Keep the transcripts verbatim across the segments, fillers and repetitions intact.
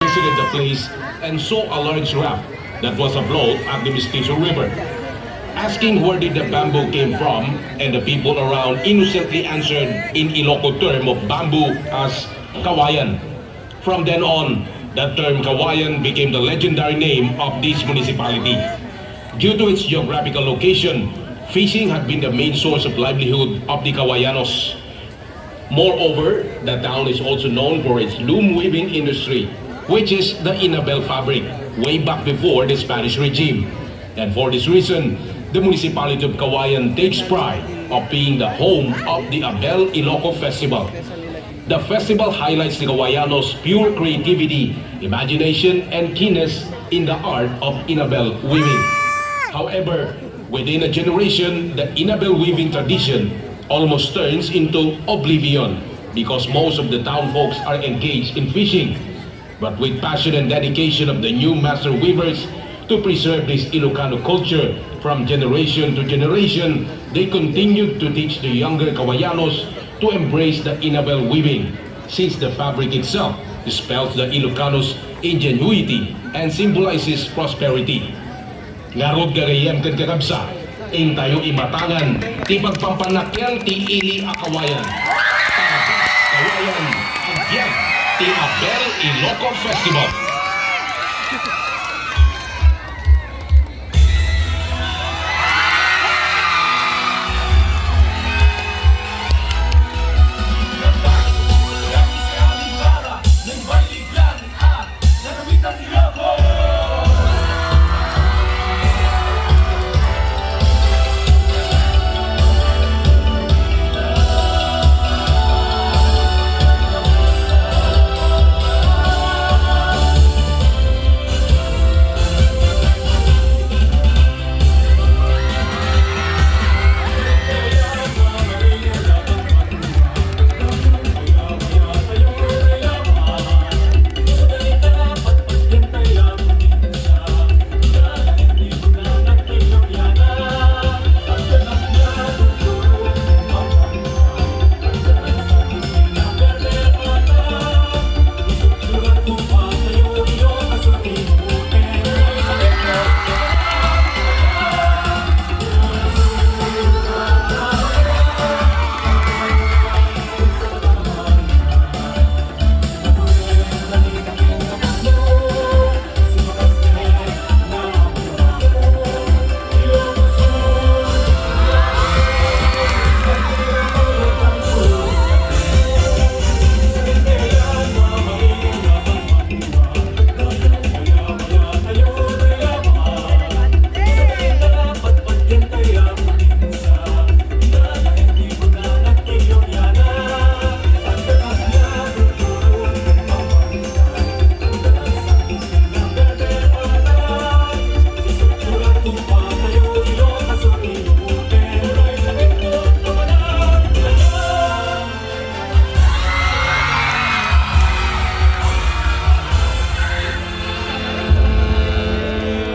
visited the place and saw a large raft that was afloat at the Mestizo River. Asking where did the bamboo came from, and the people around innocently answered in Ilocano term of bamboo as kawayan. From then on, the term kawayan became the legendary name of this municipality. Due to its geographical location, fishing had been the main source of livelihood of the Kawayanos. Moreover, the town is also known for its loom weaving industry, which is the Inabel fabric, way back before the Spanish regime. And for this reason, the municipality of Kawayan takes pride of being the home of the Abel Iloko Festival. The festival highlights the Kawayanos' pure creativity, imagination, and keenness in the art of Inabel weaving. However, within a generation, the Inabel weaving tradition almost turns into oblivion because most of the town folks are engaged in fishing. But with passion and dedication of the new master weavers to preserve this Ilocano culture from generation to generation, they continued to teach the younger Kawayanos to embrace the Inabel weaving, since the fabric itself spells the Ilocanos' ingenuity and symbolizes prosperity. Ngarud, gagayyem ken kakabsat, intayo imatangan ti pagpampanakel ti ili a kawayan. Kawayan, agyan ti Abel Iloko Festival.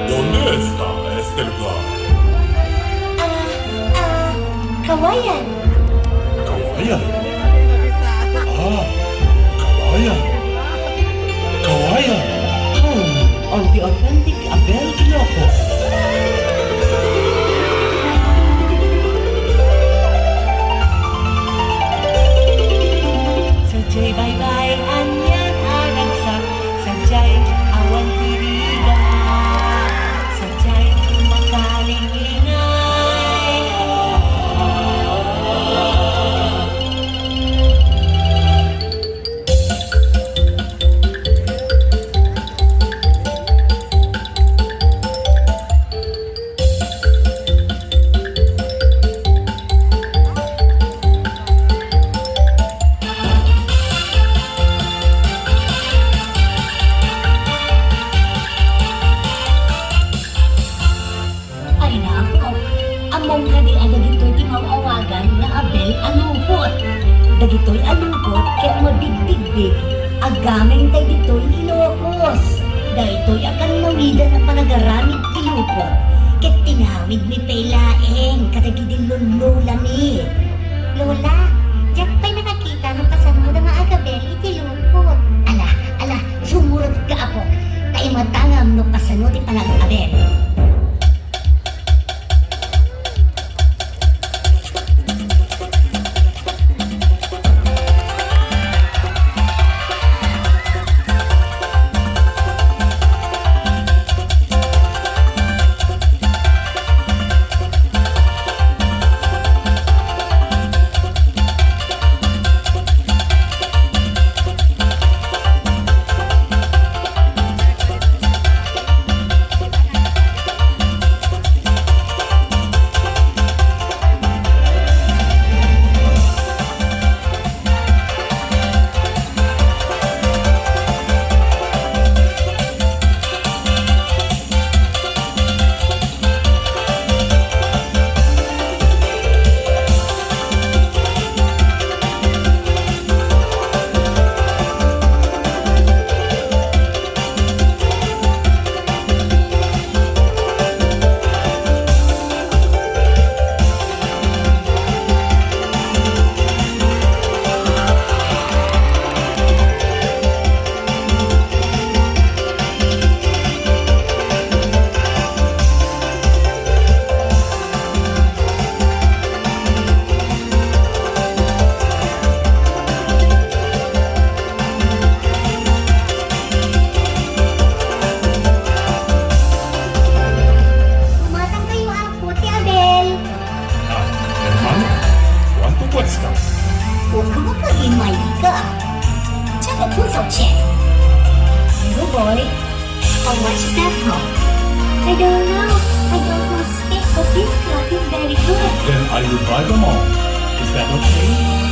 ¿Dónde está este lugar? Ah, ah, kawayan. Kawayan? Ah, kawayan. Kawayan. Home of the authentic Abel Ilocos. Sadiay baybay, anian a ragsak, sadiay awan ti rigat, sadiay makalinglingay. Ay, nako. Ammom kadi a dagitoy ti maw-awagan nga Abel a lupot? Dagitoy a lupot ket mabigbigbig, agameng dagitoy Ilocos. Daytoy a kannawidan a panagaramid ti lupot ket tinawidmi pay laeng kadagidi lululami. Lola, diak pay nakakita no kasano da nga agabel iti lupot. Ala, ala, sumurotka Apo, ta imatangam no kasano ti panag-abel. Umatang kayo, Apo, ti Abel. Ah, hermano, ¿cuánto cuesta? Huwag ka magkagimay ka. Check it, who's so check? Hello, boy. How much is that, huh? I don't know. I don't know speak, but this cloth is very good. Then I will buy them all. Is that okay?